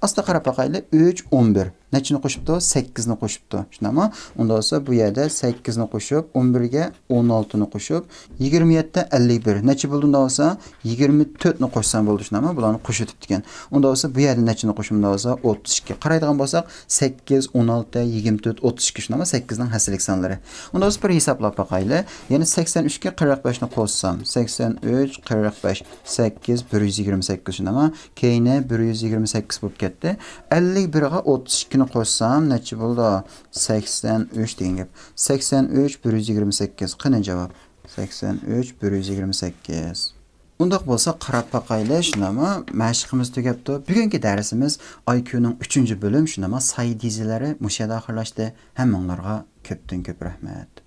ئاستا قاراپ باقايلى، ئۈچ، ئون بىر. نەچچىنى قوشۇپتۇ؟ سەككىزنى قوشۇپتۇ. شۇنداقمۇ؟ ئۇنداق بولسا بۇ يەردە سەككىزنى قوشۇپ، ئون بىرگە ئون ئالتىنى قوشۇپ، يىگىرمە يەتتە، ئەللىك بىر. نەچچە بولدى ئۇنداق بولسا؟ يىگىرمە تۆتنى قوشسام بولدى، شۇنداقمۇ؟ بۇلارنى قوشۇۋېتىپتىكەن. ئۇنداق بولسا بۇ يەردە نەچچىنى قوشۇم ئۇنداق بولسا؟ ئوتتۇز ئىككى. قارايدىغان بولساق، سەككىز، ئون ئالتە، يىگىرمە تۆت، ئوتتۇز ئىككى، شۇنداقمۇ؟ سەككىزنىڭ ھەسسىلىك سانلىرى. ئۇنداق بولسا بىر ھېسابلاپ باقايلى. يەنى سەكسەن ئۈچكە قىرىق بەشنى قوشسام، سەكسەن ئۈچ، قىرىق بەش، سەككىز، بىر يۈز يىگىرمە سەككىز، شۇنداقمۇ؟ كەينى بىر يۈز يىگىرمە سەككىز بولۇپ كەتتى. ئەللىك بىرگە ئوتتۇز ئىككىنى قوشسام نەچچە بولىدۇ؟ سەكسەن ئۈچ دېگەن گەپ. سەكسەن ئۈچ، بىر يۈز يىگىرمە سەككىز. قېنى جاۋاب؟ سەكسەن ئۈچ، بىر يۈز يىگىرمە سەككىز. ئۇنداق بولسا قاراپ باقايلى، شۇنداقمۇ؟ مەشىقىمىز تۈگەپتۇ. بۈگۈنكى دەرسىمىز ئاي كيۇنىڭ ئۈچىنچى بۆلۈم، شۇنداقمۇ؟ ساي دېزىلەرى مۇشۇ يەردە ئاخىرلاشتى. ھەممىڭلارغا كۆپتىن كۆپ رەھمەت.